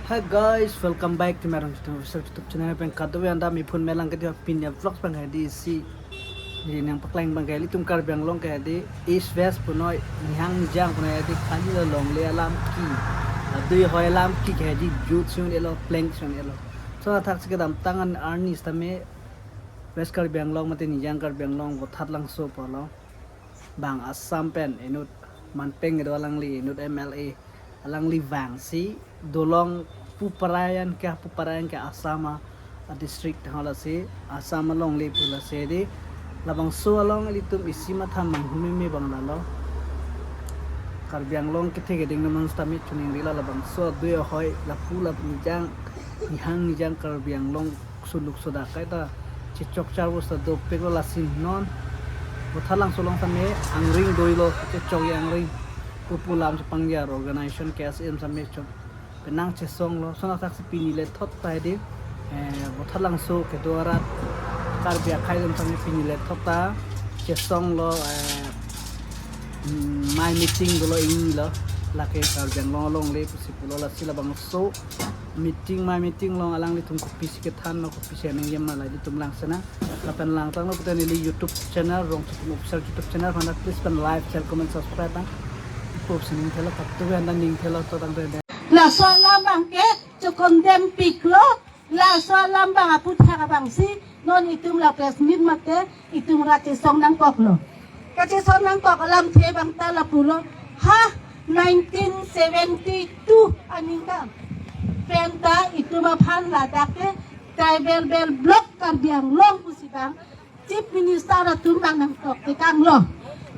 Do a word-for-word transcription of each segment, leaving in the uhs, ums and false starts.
Hi guys, welcome back to Merong Channel, official YouTube channel. Pen kadokave anta miphun melang ke dia pin ya vlogs bang hedi si. Di nangpaklang bang ke ilitum Karbi Anglong ke hedi East West punoi, nihang nijang punoi hedi kali lo longle alam ke. Adui hoi alam ke ke hedi jut sun elo, plank sun elo. So athak si kedamtang an arni sitame West Karbi Anglong mate nijang Karbi Anglong Vothatlangso pulo. Bang Assam pen inut manpeng kedo alangli inut M L A, alangli vangsi dolong pu parayan ke, pu parayan ke Assam a, a district halasi Assam alongle pu lasi di. Labangso along ilitum isi matha manghumeme bang lalo. Karbi Anglong kethe keding naman sitame chuning rila labangso adui ahoi lapu lap nijang, nihang nijang Karbi Anglong suluk soda kaita chechok charvo sa dopik lo lasi non. Vothatlangso along sitame angring doilo, chechok ya angring. Pupu lam chepangjar organization K S M sitame chok penang chesonglo. Sona saksi pini le thot ta hedi, eh, Vothatlangso kedo arat Karbi akhai dam sitame pini le thot ta chesonglo, eh, mm, mai meeting dolo inilo, lake Karbi Anglong alongle pusi pulo lasi labangso meeting, mai meeting along alanglitum kopisi kethanlo, kopisi aning yem malai ilitum langsenang. Lapen langtanglo pute neli YouTube channel, Rong Chitim Official YouTube channel, hana please pen like, share, comment, subscribe bang. Ipo sining thelo, kadokave anta ning thelo, to tang de. Laso alam bang ke, cho condemn piklo, laso alam bang aputhak abangsi, non itum la press meet mate, itum ra chesong nangkoklo. Kachesong nangkok alamthe bang ta lapulo, ha, nineteen seventy-two aningkan pen ta itum aphan ladak ke Tribal Belt Block Karbi Anglong pusi bang Chief Minister atum bang nangtoktekanglo.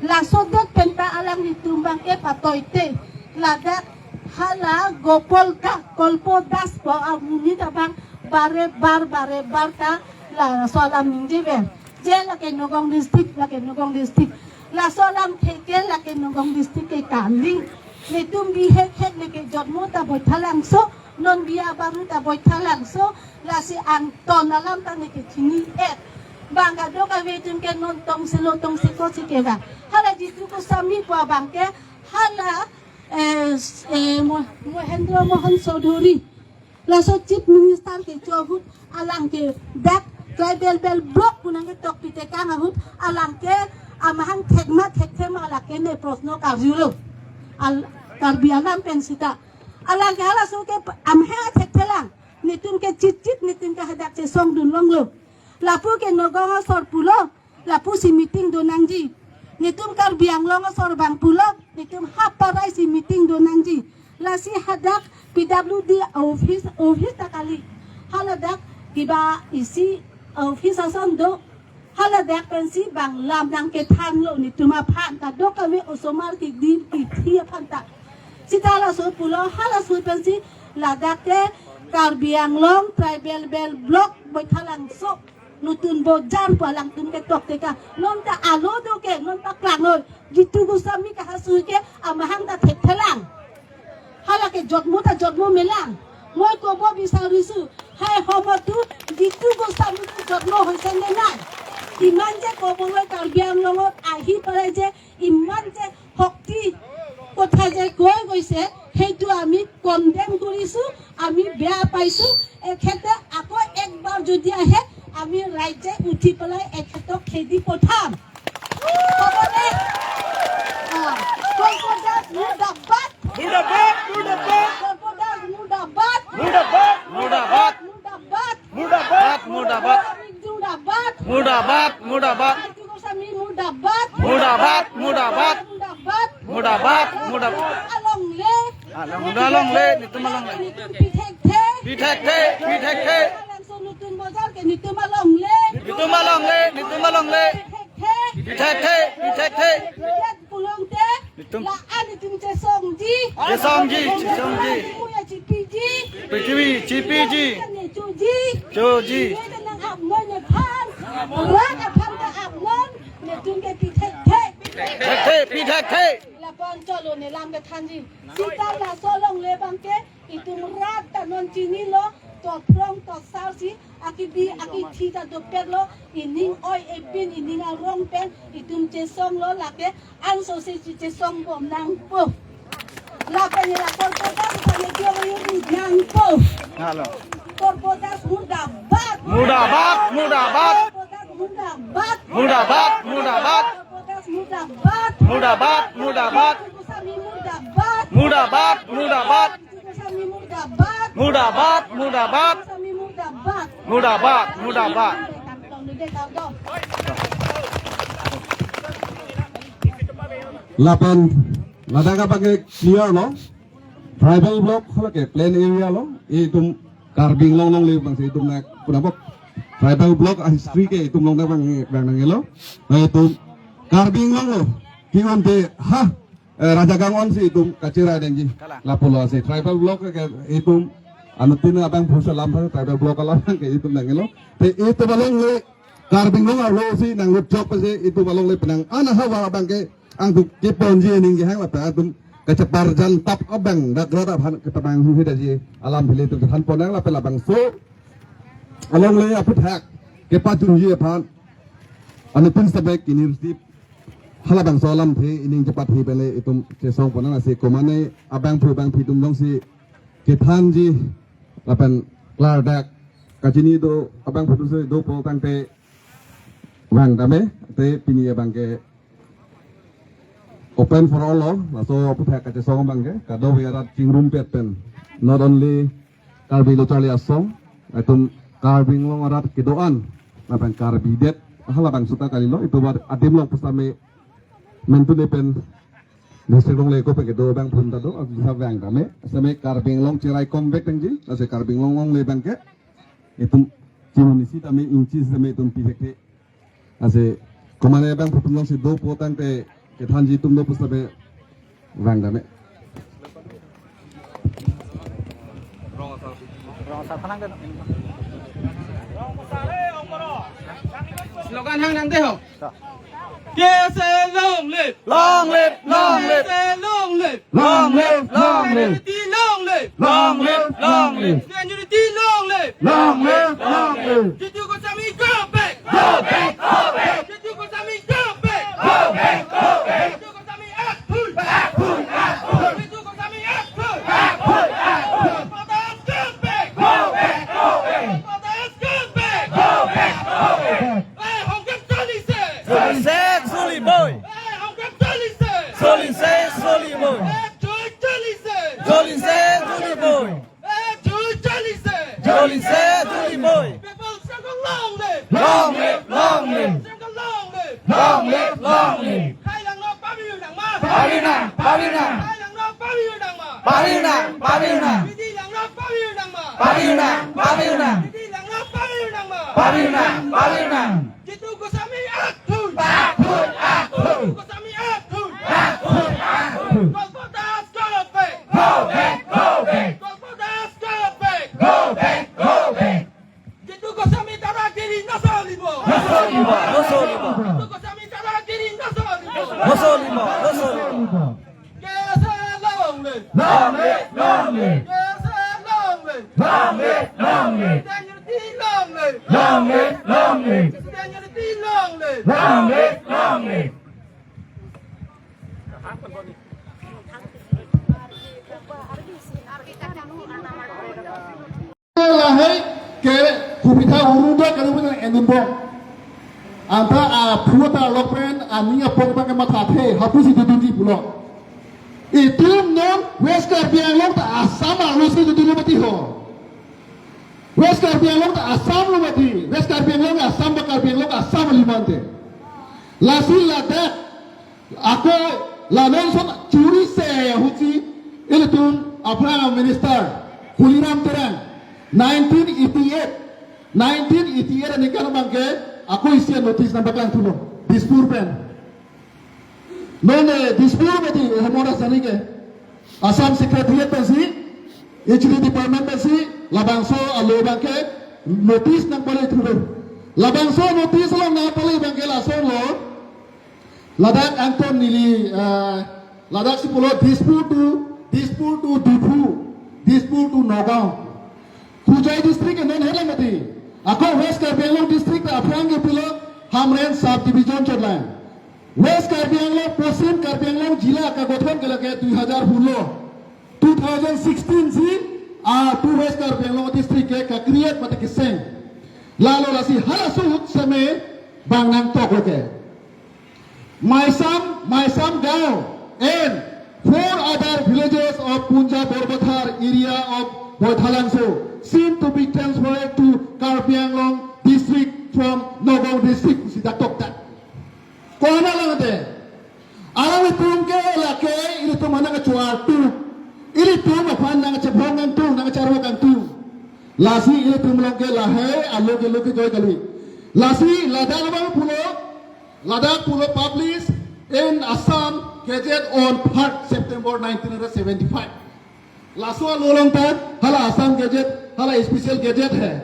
Laso det pen ta alanglitum bang ke patoite ladak hala Gopal ta, Kolpo Das pu amonit abang bare bar bare bar ta laso alam ningjever. Je lake Nagaon district, lake Nagaon district. Laso alamthe ke lake Nagaon district ke kali. Netum bihek hek lake jotmo ta Vothatlangso, non biya baru ta Vothatlangso, lasi angton alam ta neke chini-et. Bang kadokave atum ke non tongsi lo tongsi kosi ke bang. Hala Jitu Goswami pu abang ke, hala, eh, s-, eh, Mo-, Mohendra Mohan Chaudhary. Laso Chief Minister kecho ahut alang ke dak Tribal Belt Block pu nangketok pitekang ahut alang ke amahang thekma thekthe ma lake ne prosno karjulo. Al Karbi alam pen sita. Alang ke halaso ke amahang thekthelang. Netum ke chitchit netum ke hadak chesongdun longlo. Lapu ke Nagaon asor pulo, lapusi meeting donangji. Netum Karbi Anglong asor bang pulo, netum haparai si meeting donangji. Lasi hadak P W D office, office ta kali. Haladak kiba isi office ason do. Haladak pensi bang lam nangkethanlo netum aphan, kadokave osomar kidi kithi aphan ta. Sita laso pulo, halaso pensi ladak ke Karbi Anglong Tribal Belt Block Vothatlangso nutun bojar pu alangtum ketokteka. Non ta alo do ke, non ta klanglo. Jitu Goswami ke halaso ke amahang ta thekthelang. Hala ke jotmo ta jotmo melang. Moi kobo bisarisu, hai homotu Jitu Goswami ke jotmo hoise ne nai. Iman je kobo loi Karbi Anglongot ahi pare je, iman je শক্তি কথা যে কৈ গৈছে, সেইটো আমি কণ্ডেম কৰিছো, আমি বেয়া পাইছো। এখেতে আকৌ একবাৰ যদি আহে, আমি ৰাইজে উঠি পেলাই এখেতক খেদি পঠাম। হ'বনে? অ, কল্পদাস মুৰ্দাবাদ। মুৰ্দাবাদ, মুৰ্দাবাদ। কল্পদাস মুৰ্দাবাদ। মুৰ্দাবাদ, মুৰ্দাবাদ। মুৰ্দাবাদ। মুৰ্দাবাদ, মুৰ্দাবাদ। মুৰ্দাবাদ। মুৰ্দাবাদ, মুৰ্দাবাদ। জিতু গোস্বামী মুৰ্দাবাদ। মুৰ্দাবাদ, মুৰ্দাবাদ। মুৰ্দাবাদ। মুৰ্দাবাদ, মুৰ্দাবাদ। আলংলে। আলংলে, আলংলে, নিতুম আলংলে। নিতুম পিঠেকথে। পিঠেকথে, পিঠেকথে। আলাংসো নতুন বজাৰকে নিতুম আলংলে। নিতুম আলংলে, নিতুম আলংলে। পিঠেকথে। পিঠেকথে, পিঠেকথে। পিঠেক পুলংতে। Nitum. La-an nitum chesongji. Chesongji, chesongji. Muya chipiji. Piji, chipiji. Choji. Choji. Nang apnon nephan. Rat aphan ta apnon. Netum ke pithekthe. Pithekthe, pithekthe. Lapu-an cholo ne lam kethanji. Sita laso alongle abangke. Itum rat ta non chinilo, to phrong to sarsi, akibi, akithi ta dopetlo, ining oi epin, ining arong pen, itum chesonglo lake, ansose chi chesongbom nangpo. Lapen la Korpotas kami kyo yung yang po. Halo. Korpotas murdabad. Murdabad, murdabad. Korpotas murdabad. Murdabad, murdabad. Korpotas murdabad. Murdabad, murdabad. Korpotas murdabad. Murdabad, murdabad. Korpotas murdabad. Murdabad, murdabad. Korpotas murdabad. Murdabad, murdabad. Lapen ladak abangke clear lo. Tribal block hala ke plain area lo. Itum Karbi Anglong alongle abangsi itum nang punabok. Tribal block a history ke itum along nang abang, abang nanglo. Nang itum Karbi Anglong lo. Ki-un te ha, eh, Raja Gang-on si itum kachira dengji. Lapulo si tribal block ke itum anuttin abangphu alam tribal block alam ke itum nanglo. Te itum alongle Karbi Anglong arlo si nang rup chok pasi itum alongle penang ana hawa abangke angtu keponji ning kehang lapen atum kacheparjan tap abang dak rat aphan ketamang hu hida ji alam phili itum kethan ponnang lapen labangso alongle aputhak kepajunji aphan anuttin stabek kinir stip halabangso alamthe ining chepathi pele itum chesong ponnang lasi komane abangphu abangphi atum jongsi kethanji lapen klardak kachini do abangphu atum si dopo tangte vang tame te pini abangke open for all lo, laso aputhak kachesong abangke kadokave arat chingrumpet pen not only Karbi Lo Charli Asong, itum Karbi Anglong arat kedo-an lapen Karbi det halabangso ta kalilo, itum adim along pusitame mentune pen district alongle ko pen kedo abangphu atum ta do, atum sa vang tame, sitame Karbi Anglong cherai komvek tangji, lasi Karbi Anglong alongle abangke itum chimuni sitame ingchi sitame itum pithekte. Lasi komane abangphu atum jongsi dopo tangte kethanji atum dopo sitame vang tame. Slogan hang nang de ho. K S A long live! Long live, long live! K S A long live! Long live, long live! Unity long live! Long live, long live! Unity long live! Long live, long live! Jitu Goswami, go back! Go back, go back! Jitu Goswami, go back! Go back, go back! Jitu Goswami, act full! Act full, act full! Jitu Goswami, act full! Act full, act full! Korpotas, go back! Go back, go back! Korpotas, go back! Go back, go back! Hey, Hongkep Charli se! Charli se, Charli boi! Hey, Hongkep Charli se! Charli se, Charli boi! Hey, Joy Charli se! Charli se, Charli boi! Hey, Joy Charli se! Charli se, Charli boi! People struggle long live! Long live, long live! Struggle long live! Long live, long live! Khailangno pavirnangma! Pavirnang, pavirnang! Khailangno pavirnangma! Pavirnang, pavirnang! Bidi langno pavirnangma! Pavirnang, pavirnang! Bidi langno pavirnangma! Pavirnang, pavirnang! Jitu Goswami act full! Act full, act full! Jitu Goswami act full! Act full, act full! Korpotas go back! Go back, go back! Korpotas go back! Go back, go back! Jitu Goswami dadagiri nosolibo! Nosolibo, nosolibo! Jitu Goswami dadagiri nosolibo! Nosolibo, nosolibo! K S A long live! Long live, long live! K S A long live! Long live, long live! Christian unity long live! Long live, long live! Christian unity long live! Long live, long live! Lahai ke kubitha urunda kalu pen endun bom. Anta aphu ta lok pen aning apong abangke mathathe, hapu si dudunji pulo. Itum non West Karbi Anglong ta Assam arlo si dudun lo mati ho. West Karbi Anglong ta Assam lo mati. West Karbi Anglong Assam ba Karbi Anglong Assam alimante. Lasi ladak ako la non son churi se ahutsi ilitum aphrang Minister Tuliram Terang nineteen eighty-eight, nineteen eighty-eight aningkan abangke ako isi notice nangpaklang thulo Dispur pen. Non, eh, Dispur mati, eh, Hemora Sani ke Assam Secretariat pensi, H D department pensi, labangso alo abangke notice nangpale thulo. Labangso notice along nangpale abangke lason lo, ladak angton neli, eh, ladak si pulo Dispur to, Dispur to Diphu, Dispur to Nagaon. Hojai district non hela mati. Ako West Karbi Anglong district aphrang ke pulo Hamren subdivision chotlang. West Karbi Anglong, Poschim Karbi Anglong jila ka gothon ke lake dui hajar hulo. two thousand sixteen si, ah, two West Karbi Anglong district ke ka-create mate keseng. Lalo lasi halaso ahut seme bang nangtoklo ke. Maisam, Maisam Gaon and four other villages of Punja Borbathar area of Baithalangso seem to be transferred to Karbi Anglong district from Nagaon district. Si dak toktak. Ko-an alang te. Alanglitum ke lake ilitum aphan nangkachovar atum. Ilitum aphan nangkachebhong nangtum, nangkacharvo nangtum. Lasi ilitum along ke lahai alo ke lo kejoi kali. Lasi ladak abang pulo, ladak pulo publish in Assam Gazette on third September nineteen seventy-five. Laso alo along ta, hala Assam Gazette, hala special gazette hai.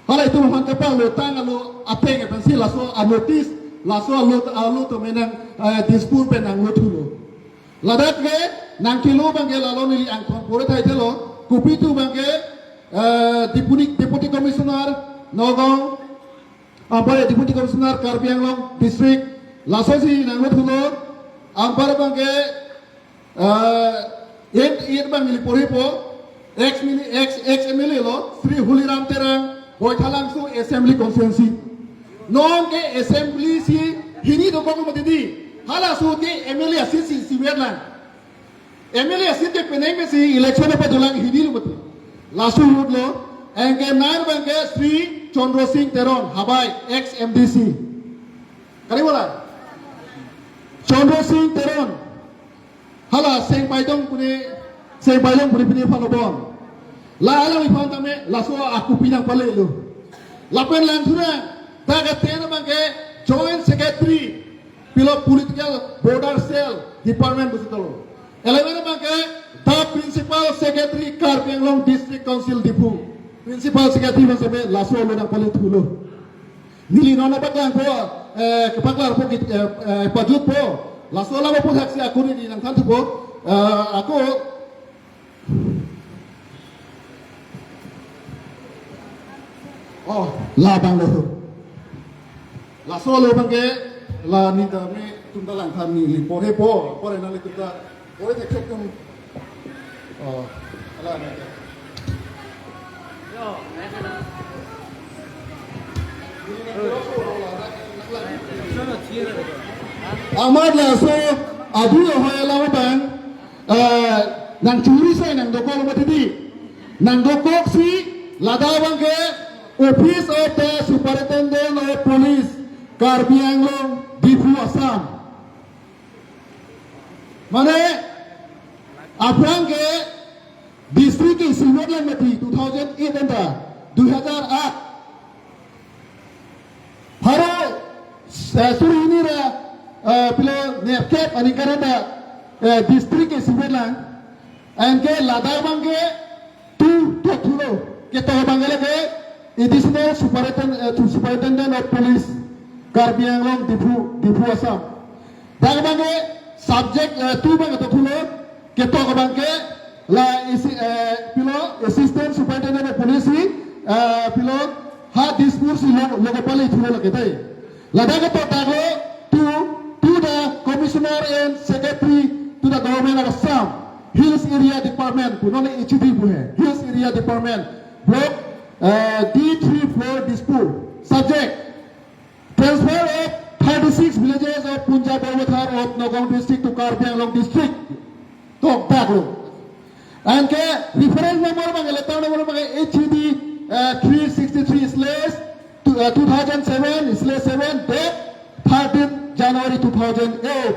Hala itum aphan kepanglo tang alo ateng pensi laso a-notice, laso alo, alo atum nang, eh, Dispur pen nanglo thulo. Ladak ke nangkelo abang ke lalo neli angthong pore thai thelo, kopi tu abang ke, eh, Deputy, Deputy Commissioner Nagaon, anpar Deputy Commissioner Karbi Anglong District, laso si nanglo thulo, anpar abang ke, eh, eight, eight abang neli porhipo, ex mini-, ex, ex M L A lo, Shri Holiram Terang, Baithalangso Assembly Constituency. Non ke assembly si hini dokok mati di, halaso ke M L A aseat si, si ver lang. M L A aseat ke penang pensi election apa dolang hini lo mati. Laso ahut lo, anke nine abang ke Shri Chandra Singh Teron, Habai, ex M D C. Kali bola? Chandra Singh Teron. Hala Seng Paidong pune, Seng Paidong pune pine phalobon. La alangliphan tame, laso akopi nangpalelo. Lapen langthuna, dak a-ten abang ke Joint Secretary, pilo Political Border Cell Department pusi tolo. Eleven abang ke the Principal Secretary Karbi Anglong District Council Diphu. Principal Secretary aphan seme laso alo nangpale thulo. Neli non paklangpo, eh, kepaklarpo ki, eh, eh, pajutpo. Laso alam aputhaksi ako neli nangthan thupo. Eh, ako. Oh, labang lo. Laso alo abang ke, la neli tame tum ta langthan neli porhipo, pore nanglitum ta, pore tek tek tum. Oh, ala na. Amat laso adu ahoi alam abang, eh, nangchuri sai nangdokok lo mati di. Nangdokoksi ladak abang ke Office of the Superintendent of Police, Karbi Anglong, Diphu, Assam. Mane, aphrang ke district ke isivet lang mati, two thousand eight anta, dui hajar aat. Pharo, eh, suri hini ra, eh, pilo nerkep aningkan anta, eh, district ke isivet lang. Anke ladak abang ke tu, tu, thulo. Ketok abang ke lake Additional Superintendent, eh, to Superintendent of Police, Karbi Anglong, Diphu, Diphu, Assam. Dak abang ke subject, eh, tu abang ketok thulo. Ketok abang ke la isi, eh, pilo Assistant Superintendent of Police, eh, pilo ha Dispur si lo, lo kapale thulo lake tai. Ladak ketok dak lo, to, to the Commissioner and Secretary to the Government of Assam, Hills Area Department, pu non H A D pu hai, Hills Area Department, Block, uh, D three four Dispur. Subject, transfer of thirty-six villages of Punjab Borbathar of Nagaon district to Karbi Anglong district. Tok dak lo. Anke reference number abang, letter number abang H A D, uh, three sixty-three slash two, uh, two thousand seven slash seven, date thirteen January two thousand eight.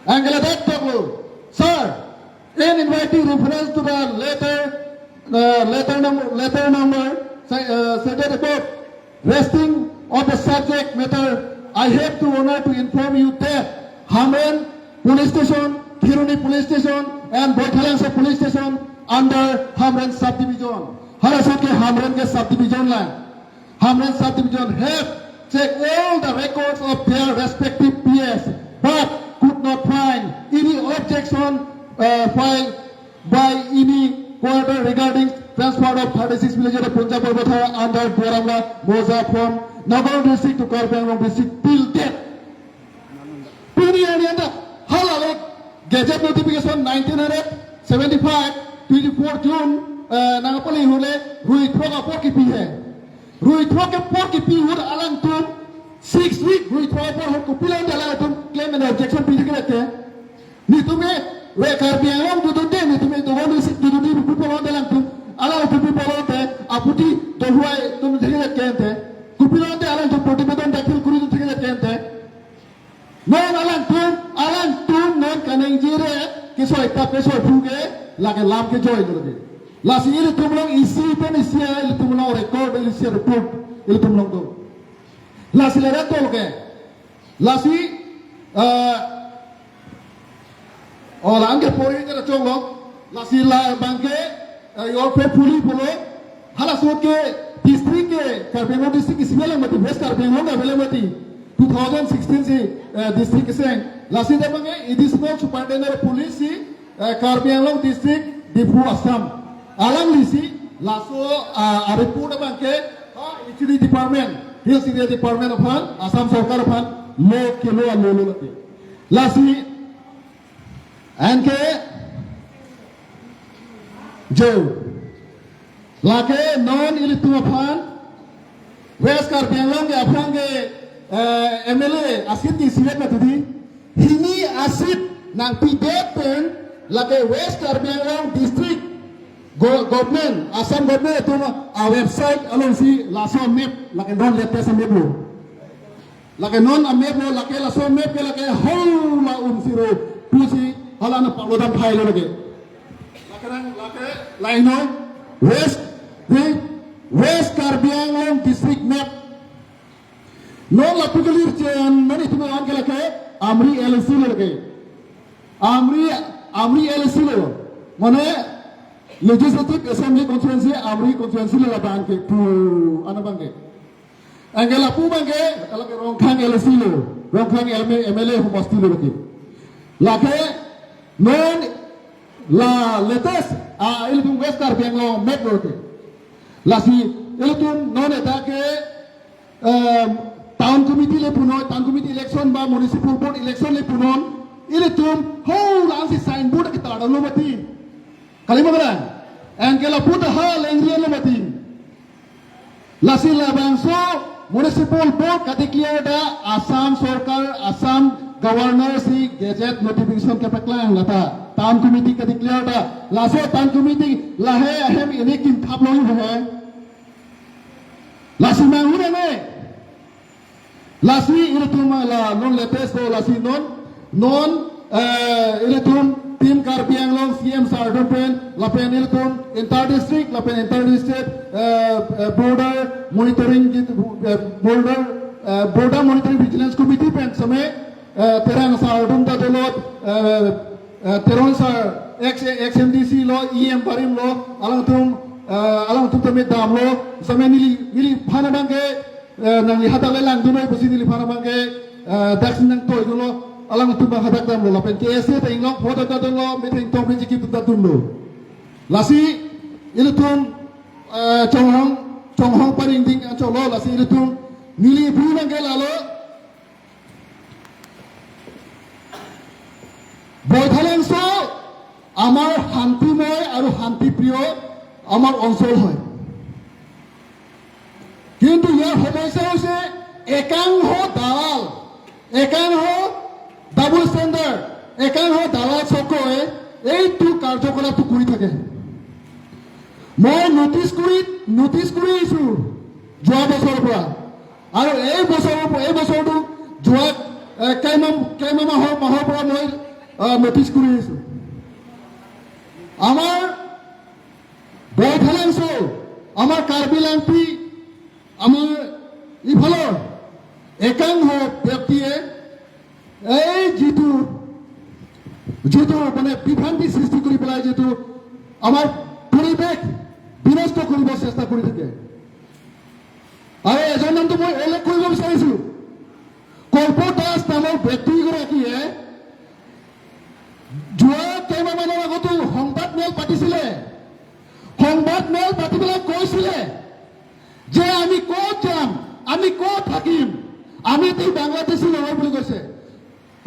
Anke ladak toklo. Sir, in inviting reference to the letter, uh, letter number, letter number, uh, stated above, resting on the subject matter, I have to honor to inform you that Hamren Police Station, Kheroni Police Station, and Baithalangso Police Station under Hamren Subdivision. Halaso ke Hamren ke subdivision lang. Hamren Subdivision have checked all the records of their respective P S, but could not find any objection, uh, filed by any quarter regarding transfer of thirty-six villages of Punjab Borbathar under Duar Amla Mouza from Nagaon district to Karbi Anglong district till date. Pini arni anta halale gazette notification nineteen hundred seventy five, twenty four June, eh, nangpali hule rui throk apor kipi he. Rui throk apor kipi hut alangtum six week rui throk apor hut kopilo ante alangtum claim and objection pi thekthedet ke. Netum ke we Karbi Anglong dodunde, netum ke dogon isi dodunde pu pulote alangtum, alangtum pu pulote aphuthi dohuai dun thekthedet ke ante. Kopilo ante alangtum protibedan dakhil kori dun thekthedet ke ante. Non alangtum, alangtum non kaningje re kesoi tap kesoi phu ke lake lam kejoi lo de. Lasi ilitum along isi pen isi, ilitum along record, isi report, ilitum along do. Lasi le record ke. Lasi, eh, oh, la-an ke pori ke chonglo. Lasi labang ke, eh, your faithfully pulo. Halaso ahut ke district ke Karbi Anglong district isi avelang mati, West Karbi Anglong avelang mati. Two thousand sixteen si, eh, district keseng. Lasi dak abang ke additional superintendent of police si, eh, Karbi Anglong district, Diphu, Assam. Alangli si laso, ah, a report abang ke, ah, H D department, Hills Area Department aphan, Assam Sorkar aphan lo kelo alo lo mati. Lasi anke jo. Lake non ilitum aphan West Karbi Anglong ke aphrang ke, eh, M L A asit ke isivet mati di. Hini asit nangpidet pen lake West Karbi Anglong district go-, government, Assam government atum a website alongsi laso map lake non latest map lo. Lake non a map lo, lake laso map ke lake hau la um siro pusi hala na palo dam phai lo lake. Lake nang lake laino West, the West Karbi Anglong district map. Non lapu kelir chen non itum an ke lake Amri L A C lo lake. Amri, Amri L A C lo. Mane Legislative Assembly Constituency, Amri Constituency lo labang ke pu, ana abang ke. Anke lapu abang ke, lake Rongkhang L A C lo, Rongkhang M L A, M L A homosti lo lake. Lake non la latest, ah, ilitum West Karbi Anglong map lo lake. Lasi ilitum non eta ke, em, town committee le punon, town committee election ba municipal board election le punon, ilitum ho la-ansi signboard ke tadam lo mati. Kalima kalang. Anke lapu ta ha lengri lo mati. Lasi labangso municipal board kadeclare ta Assam Sorkar, Assam Governor si gazette notification kepaklang lata. Town committee kadeclare ta. Laso town committee lahei ahem ini kim thap lo he. Lasi manghur ene. Lasi ilitum la non latest lo lasi non, non, eh, ilitum Team Karbi Anglong C M sir atum pen, lapen ilitum inter district, lapen inter district, eh, eh, border monitoring, eh, border, eh, border monitoring vigilance committee pen same, eh, Terang sir atum ta dolo, eh, eh, Teron sir, ex, ex M D C lo, E M barim lo, alangtum, eh, alangtum tame damlo, same neli, neliphan abang ke, eh, nangli hadak le langdun noi pusi neliphan abang ke, eh, daksi nangtoi dunlo, alangtum abang hadak damlo, lapen K S A ta inglong pho ta dunlo, metheng tong pen chikip ta dunlo. Lasi ilitum, eh, Chonghong, Chonghong Paringding anchot lo, lasi ilitum neli pu abang ke lalo, বৈঠালাংচ' আমাৰ শান্তিময় আৰু শান্তিপ্ৰিয় আমাৰ অঞ্চল হয়। কিন্তু ইয়াৰ সমস্যা হৈছে একাংশ দালাল, একাংশ ডাবল ষ্টেণ্ডাৰ্ড, একাংশ দালাল চক্ৰই এইটো কাৰ্যকলাপটো কৰি থাকে। মই নটিচ কৰি, নটিচ কৰি আহিছো যোৱা বছৰৰ পৰা। আৰু এই বছৰৰ পৰা, এই বছৰটো যোৱা, এ, কেইমাহ, কেইমাহ মাহৰ, মাহৰ পৰা মই, আ, নটিচ কৰি আহিছো। আমাৰ বৈঠালাংচ', আমাৰ কাৰ্বি লাংপি, আমাৰ ইফালৰ একাংশ ব্যক্তিয়ে এই যিটো, যিটো মানে বিভ্ৰান্তি সৃষ্টি কৰি পেলাই যিটো আমাৰ পৰিৱেশ বিনষ্ট কৰিব চেষ্টা কৰি থাকে। আৰু এজন নামটো মই উল্লেখ কৰিব বিচাৰিছো, কল্প দাস নামৰ ব্যক্তিগৰাকীয়ে যোৱা কেইমাহমানৰ আগতো সংবাদ মেল পাতিছিলে। সংবাদ মেল পাতি পেলাই কৈছিলে যে আমি ক'ত যাম, আমি ক'ত থাকিম, আমি তো বাংলাদেশী নহয় বুলি কৈছে।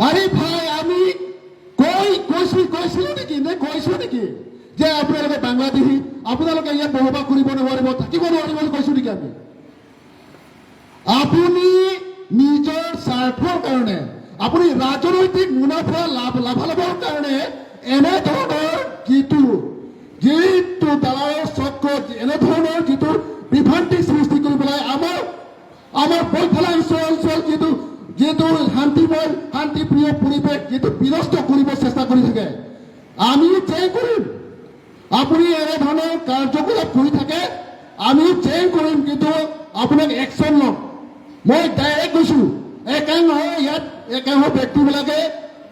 আৰে ভাই, আমি কৈ, কৈছিল, কৈছিলো নেকি? নে কৈছ নেকি যে আপোনালোকে বাংলাদেশী, আপোনালোকে ইয়াত বসবাস কৰিব নোৱাৰিব, থাকিব নোৱাৰিব বুলি কৈছো নেকি আমি? আপুনি নিজৰ স্বাৰ্থৰ কাৰণে, আপুনি ৰাজনৈতিক মুনাফা লাভ, লাভালাভৰ কাৰণে এনেধৰণৰ যিটো, যিটো দালালৰ চক্ৰ, এনেধৰণৰ যিটো বিভ্ৰান্তি সৃষ্টি কৰি পেলাই আমাৰ, আমাৰ বৈফালাংশ অঞ্চল যিটো, যিটো শান্তিময়, শান্তিপ্ৰিয় পৰিৱেশ যিটো বিনষ্ট কৰিব চেষ্টা কৰি থাকে, আমি জেং কৰিম। আপুনি এনেধৰণৰ কাৰ্যকলাপ কৰি থাকে, আমি জেং কৰিম, কিন্তু আপোনাক একশ্যন ল'ম। মই ডাইৰেক্ট কৈছো, একাংশ ইয়াত, একাংশ ব্যক্তিবিলাকে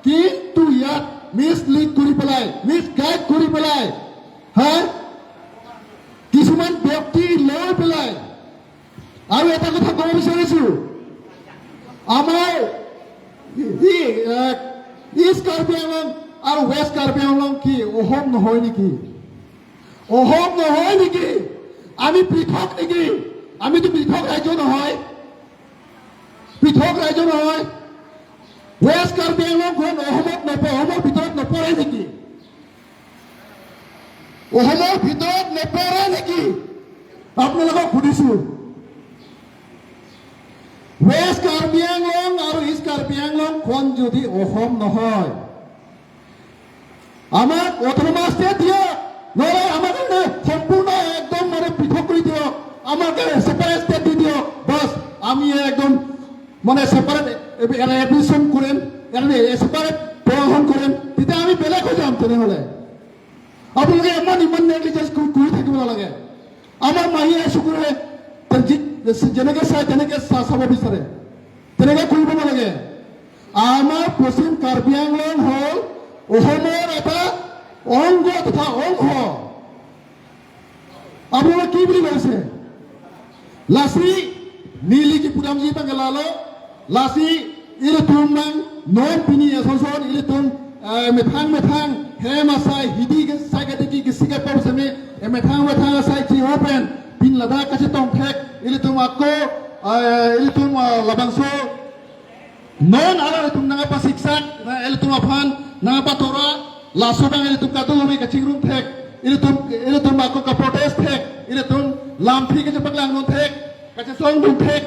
কিন্তু ইয়াত মিছলিড কৰি পেলাই, মিছগাইড কৰি পেলাই, হা, কিছুমান ব্যক্তি লৈ পেলাই। আৰু এটা কথা ক'ব বিচাৰিছো, আমাৰ ই, ই, এ, ইষ্ট কাৰ্বি আংলং আৰু ৱেষ্ট কাৰ্বি আংলং কি অসম নহয় নেকি? অসম নহয় নেকি? আমি পৃথক নেকি? আমিতো পৃথক ৰাজ্য নহয়, পৃথক ৰাজ্য নহয়। ৱেষ্ট কাৰ্বি আংলংখন অসমত নপৰে, অসমৰ ভিতৰত নপৰে নেকি? অসমৰ ভিতৰত নপৰে নেকি? আপোনালোকক সুধিছো, ৱেষ্ট কাৰ্বি আংলং আৰু ইষ্ট কাৰ্বি আংলংখন যদি অসম নহয়, আমাক অট'নমাছ ষ্টেট দিয়ক, নহ'লে আমাক মানে সম্পূৰ্ণ একদম মানে পৃথক কৰি দিয়ক, আমাক ছেপাৰেট ষ্টেট দি দিয়ক। বাছ, আমি একদম মানে ছেপাৰেট এডমিশ্যন কৰিম, ছেপাৰেট প্ৰশাসন কৰিম, তেতিয়া আমি বেলেগ হৈ যাম। তেনেহ'লে আপোনালোকে ইমান, ইমান নেগলিজেঞ্চ কৰি, কৰি থাকিব নালাগে। আমাৰ মাহীয়ে চকুৰে তে-, যি-, যেনেকে চাই তেনেকে চা-, চাব বিচাৰে, তেনেকে কৰিব নালাগে। আমাৰ পশ্চিম কাৰ্বি আংলং হ'ল অসমৰ এটা অংগ তথা অংশ। আপোনালোকে কি বুলি কৈছে? Lasi neli kepudamji abang ke lalo, lasi ilitum abang non pini ason son ilitum, eh, methang methang hem asai hidi ke sai kadiki kisi ke pom seme, eh, methang methang asai chiho pen pin ladak kachetong thek, ilitum ako, eh, ilitum, eh, labangso non alanglitum nangpasiksak, na ilitum aphan nangpatora, laso abang ilitum kadokave kachingrum thek, ilitum, ilitum ako kaprotest thek, ilitum lamthe kachepaklang dun thek, kachesong dun thek,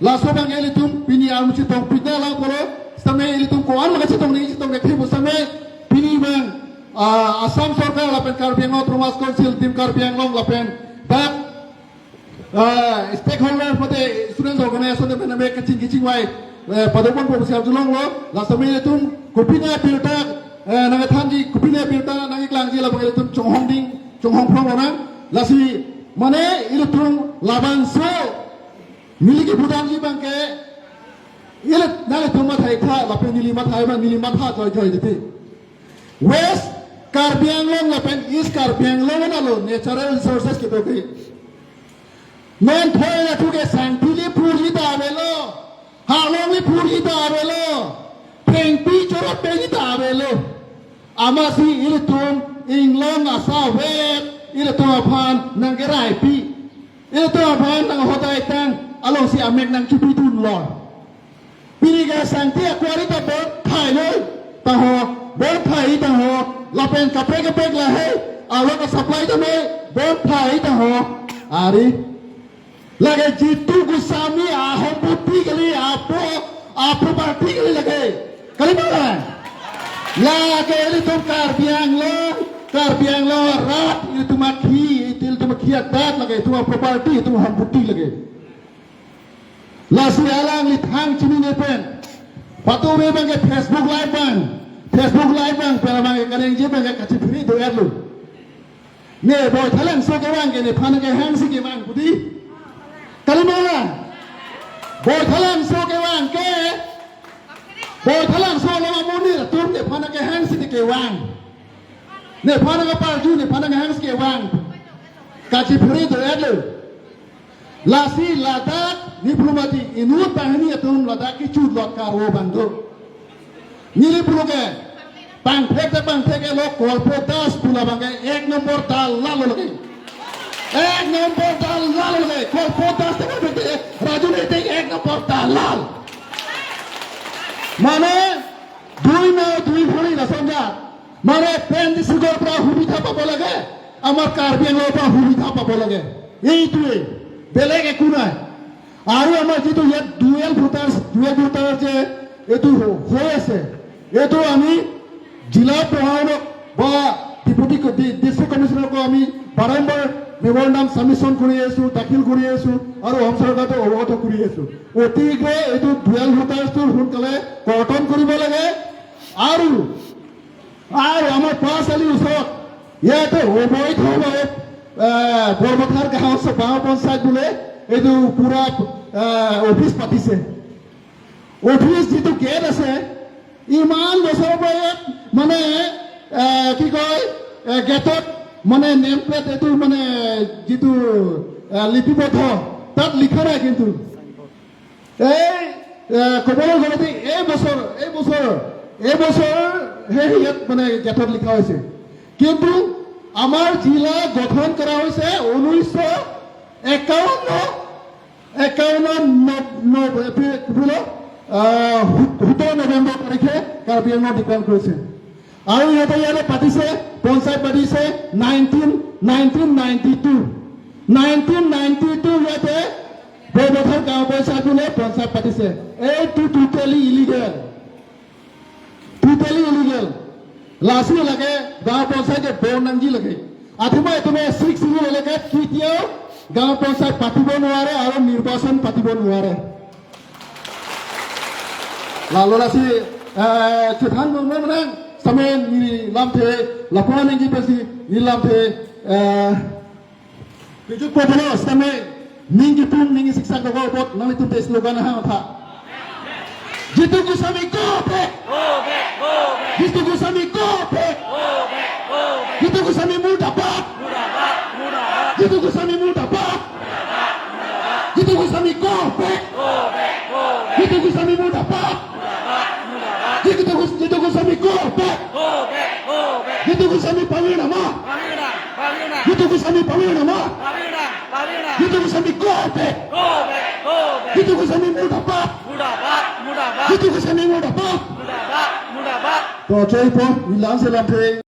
laso abang ilitum pini armu chetong pina lang polo, sitame ilitum ko-an ma kachetong ni chetong ke thibu sitame pini abang, ah, Assam Sorkar lapen Karbi Anglong Autonomous Council, Team Karbi Anglong lapen dak ah, stakeholder mate students organization de mena me kaching kachingvai, eh, padopon po siam julong lo, la sitame ilitum kopine abirta, eh, nangthanji, kopine abirta nangklangji labang ilitum chonghong ding, chonghong phrong lo nang, lasi mane ilitum labangso neli kepudamji abang ke, ili nanglitum matha iktha, lapen neli matha abang, neli matha joi joi diti. West Karbi Anglong lapen East Karbi Anglong alo natural resources kedo ke. Non thoi la thu ke sangti le phurji ta avelo, halong le phurji ta avelo, thengpi chorap peji ta avelo. Amatsi ilitum inglong asavet ilitum aphan nangkeraipi, ilitum aphan nanghodai tang alongsi amek nangchipidun lo. Pini ke sangti akwari ta bon thai noi, ta ho, bon thai ta ho, lapen kaprek kaprek lahei, alo ka supply ta noi, bon thai ta ho. Ari. Lake Jitu Goswami ahomputi kali, apo, aproperty kali lake. Kali mana? Lake ilitum Karbi Anglong, Karbi Anglong arat, ilitum akhi, ilitum akhi adat lake, ilitum aproperty, ilitum ahomputi lake. Lasi alangli thang chinine pen. Patu me abang ke Facebook Live abang. Facebook Live abang, pen abang ke kaningje abang ke kachipiri do-etlo. Ne Boithalangso kevang ke nephan kehangsi kevang pudi. Kali mana? Boithalangso kevang ke. Boithalangso lo amonit atum nephan kehangsi kevang. Nephan kaparju, nephan kehangsi kevang. Kachipiri do-etlo. Lasi ladak neli pulo mati inut banghini atum ladak kechutlot karvo abang do. Neli pulo ke pangthek ta pangthek lo, Kolpo Das pu labang ke ek nombor dalal lo lake. Ek nombor dalal lo lake. Kolpo Das ta pangthek, rajunitik ek nombor dalal. Mane dui na dui phuri la sonja. মানে পেন ডিষ্ট্ৰিক্টৰ পৰা সুবিধা পাব লাগে, আমাৰ কাৰ্বি আংলঙৰ পৰা সুবিধা পাব লাগে, এইটোৱেই, বেলেগ একো নাই। আৰু আমাৰ যিটো ইয়াত ডুৱেল ভোটাৰ, ডুৱেল ভোটাৰ যে এইটো হ- হৈ আছে, এইটো আমি জিলা প্ৰশাসনক বা ডেপুটি ক- ডি- ডিষ্ট্ৰিক্ট কমিছনাৰকো আমি বাৰম্বাৰ মেমৰেণ্ডাম ছাবমিছন কৰি আছো, দাখিল কৰি আছো আৰু অসম চৰকাৰক অৱগত কৰি আছো। অতিকে এইটো ডুৱেল ভোটাৰ্ছটো সোনকালে কৰ্তন কৰিব লাগে। আৰু আৰু আমাৰ পাঁচআলিৰ ওচৰত ইয়াতে অবৈধভাৱে, এ, বৰপথাৰ গাঁও চ- গাঁও পঞ্চায়ত বোলে এইটো পুৰা, এ, অফিচ পাতিছে। অফিচ যিটো গেট আছে, ইমান বছৰৰ পৰা ইয়াত মানে, এ, কি কয়, এ, গেটত মানে নেম প্লেট এইটো মানে যিটো, এ, লিপিবদ্ধ, তাত লিখা নাই কিন্তু। এই, এ, ক'বলৈ গ'লে যে এই বছৰ, এই বছৰ, এই বছৰ সেই ইয়াত মানে গেটত লিখা হৈছে। কিন্তু আমাৰ জিলা গঠন কৰা হৈছে ঊনৈছশ একাৱন্ন, একাৱন্ন ন- ন- এপ্ৰিল, কি বোলে, আহ, সোত- সোতৰ নৱেম্বৰ তাৰিখে কাৰ্বি আংলং ডিক্লেয়াৰ কৰিছে। আৰু ইয়াতে ইয়াতে পাতিছে, পঞ্চায়ত পাতিছে nineteen, nineteen ninety two. Nineteen ninety two ইয়াতে বৰপথাৰ গাঁও পঞ্চায়ত বোলে পঞ্চায়ত পাতিছে। এইটো টোটেলি ইলিগেল, টোটেলি ইলিগেল। লাচি লাগে, গাঁও পঞ্চায়তে বন নাংজি লাগে। আথিমা এতুমে ছিক্স শ্বিডিউল এলেকাত কেতিয়াও গাঁও পঞ্চায়ত পাতিব নোৱাৰে আৰু নিৰ্বাচন পাতিব নোৱাৰে। Lalu lasi, eh, chethan nung nung nang, same neli lamthe, lapuan nangji pasi, neli lamthe, eh, Bijut Paul Bhalo sitame ning kipu ning siksak dogo apot nanglitum te slogan ha tha. Jitu Goswami go back. Go back, go back. Jitu Goswami go back. Go back, go back. Jitu Goswami murdabad. Murdabad, murdabad. Jitu Goswami murdabad. Murdabad, murdabad. Jitu Goswami go back. Go back, go back. Jitu Goswami murdabad. Murdabad, murdabad. Jitu Gos- Jitu Goswami go back. Go back, go back. Jitu Goswami pavirnama. Pavirnam, pavirnam. Jitu Goswami pavirnama. Pavirnam, pavirnam. Jitu Goswami go back. Go back, go back. Jitu Goswami murdabad. Murdabad, murdabad. Jitu Goswami murdabad. Murdabad, murdabad. To choi po, neli lamsi lamthe.